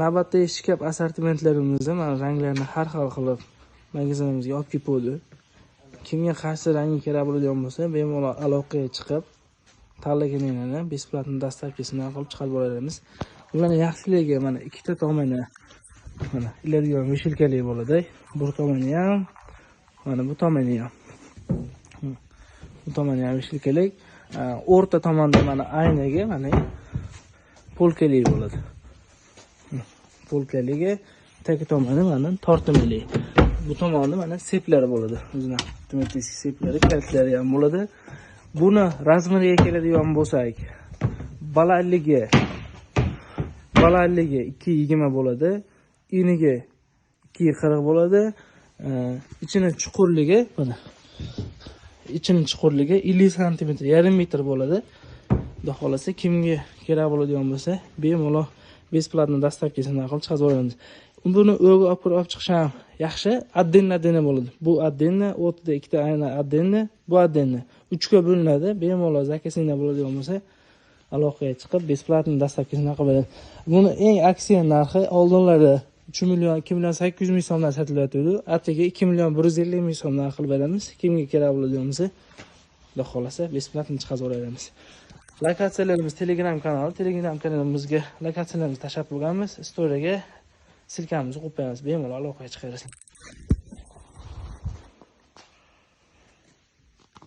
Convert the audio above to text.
Navbatdagi shkaf assortimentlarimizni mana ranglarini har xil qilib magazinimizga olib kelib qo'ydi. Kimga qaysi rangi kerak bo'ladigan bo'lsa, bemalol aloqaga chiqib, tanlaganinglarni бесплатно доставка sini qilib chiqarib beramiz. Bularning yaxshiligi mana ikkita tomoni mana iladigan вешалка li bo'ladi. Bu tomoni ham, mana bu tomoni ham. Bu tomoni ham вешалка lik. O'rta tomonda mana aynaga mana полка li bo'ladi. Полка ligi, tagi tomoni mana tortimali. Bu tomonda mana seplari bo'ladi. O'zini avtomatik seplari, kalitlari ham bo'ladi. Buni размер iga keladigan bo'lsak, balandligi 2.20 bo'ladi, eniga 2.40 bo'ladi. Ichini chuqurligi mana ichini chuqurligi 50 santimetr, yarim metr bo'ladi. Xudo xohlasa, kimga kerak bo'ladigan bo'lsa, bemalol бесплатно доставка sini qilib chiqarib olamiz. Buni uyga olib kirib olib chiqish ham yaxshi, отдельно отдельно bo'ladi. Bu отдельно, o'rtada ikkita ayna отдельно, bu отдельно. Uchga bo'linadi. Bemalol заказ inglar bo'ladigan bo'lsa, aloqaga chiqib, бесплатно доставка sini qilib beradi. Buni eng aksiya narxi oldinlari 3 million, 2 million 800 ming so'mdan sotilayotgandi. Atigi 2 million 150 ming so'mdan qilib beramiz. Kimga kerak bo'ladigan bo'lsa, Xudo xohlasa, бесплатно chiqarib beramiz. Lokatsiyalarimiz Telegram kanali, Telegram kanalimizga lokatsiyalarimizni tashlab qo'yganmiz. Storyga ссылка mizni qo'yib qo'yamiz. Bemalol aloqaga chiqaverasizlar.